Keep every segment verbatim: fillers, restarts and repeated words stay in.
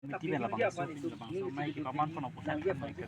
Miti pen labang so, labang so, mai ke paman pon opo sa, mai ke.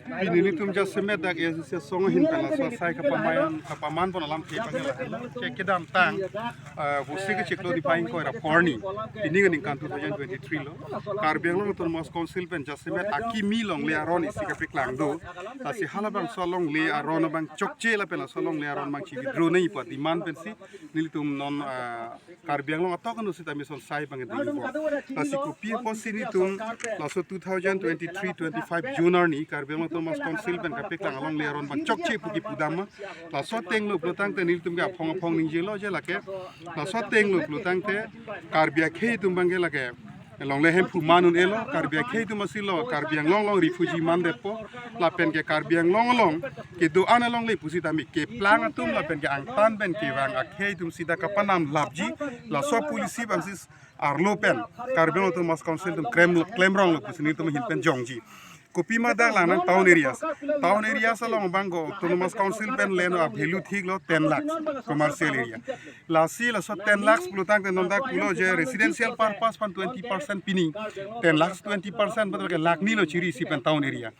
Pini nelitum jasemet dak A S D C asong ahin pen laso asai kapaman, kapaman pon alamthe abang ke lahelo. Ke kedamtang, eh, Vosik kechiklo niphai ingkoi ra phongo arni, pini aningkan two thousand twenty-three lo, Karbi Anglong Autonomous Council pen jasemet akimi longle aron isi kapeklang do. Lasi halabangso alongle aron abang chokche lapen laso alongle aron abang chi withdraw nangji pu ademand pensi nelitum non, ah, Karbi Anglong atok anu sita mison sai abang dingpo. Lasi kopi apotsi nelitum laso two thousand twenty-three twenty-five June arni Karbi Anglong Autonomous Council pen kapeklang alongle aron abang chokche pu kipudam ma. Laso ateng lo pulotangte nelitum ke aphong aphong ningjelo je lake. Laso ateng lo pulotangte Karbi akhei atum abang ke lake longle hemphu man un-elo, Karbi akhei atum asilo, Karbi Anglong along refugee mandetpo, lapen ke Karbi Anglong along kedo-an alongle pusitame keplang atum lapen ke angtan pen kevang akhei atum sita kapanam lapji, laso policy abangsi arlo pen Karbi Anglong Autonomous Council atum klem, klemrong lo pusi nelitum ahin pen jongji. Kopima dak lang nang town areas. Town areas along abang ko Autonomous Council pen land a-value thik lo ten lakhs commercial area. Lasi laso ten lakhs pulotangte non dak pulo je residential purpose aphan twenty percent pini. Ten lakhs twenty percent betul ke lakh ni lo chiri isi pen town area.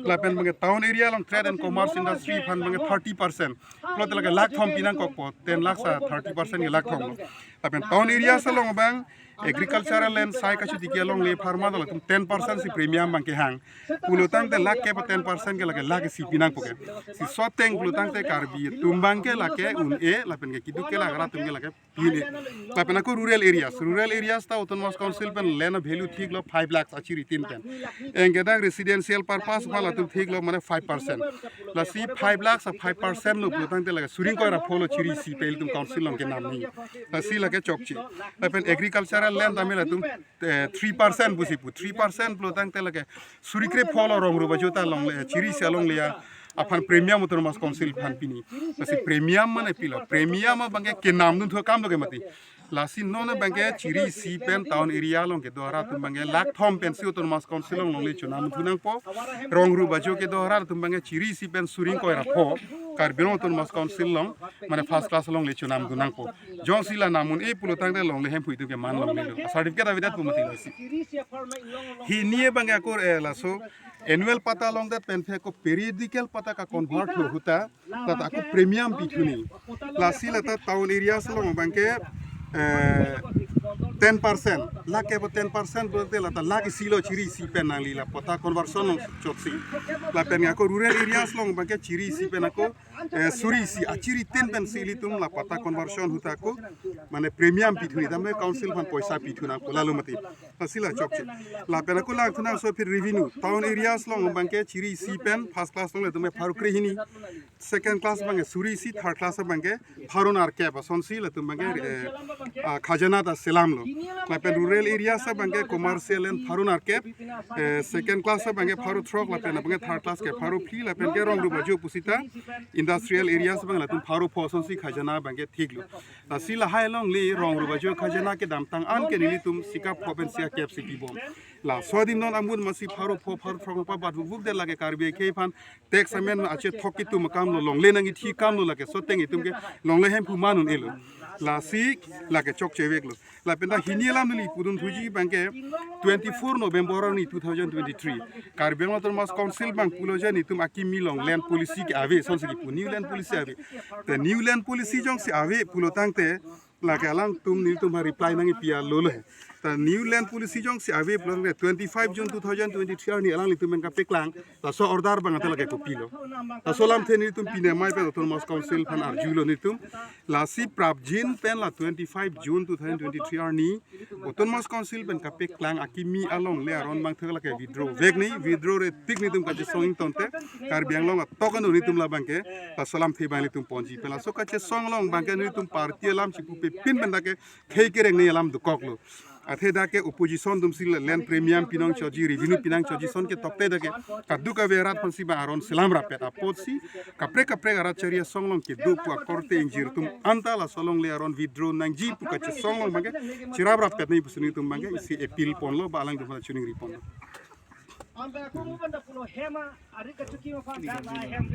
Lapen abang ke town area along trade and commerce industry aphan abang ke thirty percent. Pulote lake lakh thom pi nangkokpo, ten lakhs a thirty percent ke lakh thom lo. Lapen town areas along abang agricultural land sai kachotiki alongle apharman latum ten percent si premium abang kehang. Pulotangte lake pa ten percent ke lake lakh isi pi nangpo ke. Laso ateng pulotangte Karbi atum abang ke lake un-e lapen ke keduk kelak arat atum ke lake pin-e. Lapen ako rural areas. Rural areas ta Autonomous Council pen land a-value thik lo five lakhs achiri tin pen. Anke dak residential purpose aphan latum thik lo mane five percent. Lasi five lakhs a five percent lo pulotangte lake suri ingkoi ra phongo lo chiri isi pen ilitum council along kenam nangji. Lasi lake chokche. Lapen agricultural land tame latum, eh, three percent pusi pu. Three percent pulotangte lake suri kre phongo lo rong rubajo ta longle, chiri isi alongle aphan premium Autonomous Council aphan pini. Lasi premium mane pilo. Premium abang ke kenamdun thu akam lo ke mati. Lasi non abang ke chiri isi pen town area along kedo arat atum abang ke lakh thom pensi Autonomous Council along longle chonamdun thu nangpo. Rong rubajo kedo arat atum abang ke chiri isi pen suri ingkoi ra phongo Karbi Anglong Autonomous Council along mane first class alongle chonamdun nangpo. Jongsi la nam un-e pulotangte longle hemphu atum ke man longlelo. Certificate avedet pu mati lasi. Hini abang ke ako, eh, laso annual patta longdet pen phe ako periodical patta ka-convert lo ahut ta, lata ako premium pithu nangji. Lasi lata town areas along abang ke, eh, ten percent. Lake pa ten percent pulote lata lakh isi lo chiri isi pen nangli la patta conversion along chotsi. Lapen ako rural areas along abang ke chiri isi pen ako, eh, suri isi achiri tin pensi ilitum la patta conversion ahut ta ako mane premium pithu nangji, tame council aphan poisa pithu nangpo, lalo mati. Lasi la chokche. Lapen ako langthu nangso aphi revenue. Town areas along abang ke chiri isi pen first class along latum ke pharo kre hini, second class abang ke suri isi, third class abang ke pharo nerkep, asonsi latum abang ke, eh, ah, khajana ta selam lo. Lapen rural areas abang ke commercial land pharo nerkep, eh, second class abang ke pharo throk, lapen abang ke third class ke pharo phli, lapen ke rong rubajo pusita industrial areas abang latum pharo pho, asonsi khajana abang ke thik lo. Lasi lahai alongle rong rubajo khajana kedamtang an ke nelitum sikap pho pensi akep si pibom. Laso adim non amun masi pharo pho pharo throk pabat vukvukdet, lake Karbi akhei aphan tax amen achethok kitum akam lo, longle nangkithi akam lo, lake laso ateng itum ke longle hemphu man un-elo. Lasi lake chokchevek lo. Lapen ta hini alam neli pudun thuji abang ke twenty-four November arni two thousand twenty-three Karbi Anglong Autonomous Council abang pulo je nelitum akimi along land policy ke ave, asonsi kipu new land policy ave. Te new land policy jongsi ave pulotangte lake alangtum nelitum ha reply nangpi-a lo lo he. Ta new land policy jongsi ave pulotangte twenty-five June two thousand twenty-three arni alanglitum pen kapeklang laso order abang ante lake kopilo. Laso alamthe nelitum pini amei pen Autonomous Council aphan arjulo nelitum. Lasi prapjin pen la twenty-five June two thousand twenty-three arni Autonomous Council pen kapeklang akimi alongle aron abang thek lake withdraw vek nangji, withdraw re tik nelitum kachesong ingtonte Karbi Anglong atok anu nelitum labang ke laso alamthe abang nelitum ponji. Pen laso kachesong along abang ke nelitum party alam chipupe pin pen dak ke khei kereng nangji alam dokok lo. Athe dak ke opposition atumsi land premium pinangchotji, revenue pinangchotji, ason ke tokte dak ke kaduk ave arat aphansi abang aron selam rappet apotsi kaprek kaprek arat chari asong along kedo pu akorte ingjir atum anta laso alongle aron withdraw nangji pu kachesong along abang ke cherap rappet nangji pusi nelitum abang ke isi appeal ponlo, ba alangtum aphan chiningri ponlo. Anta ako mo banda pulo hema, ari kachuki mo phan kan la hem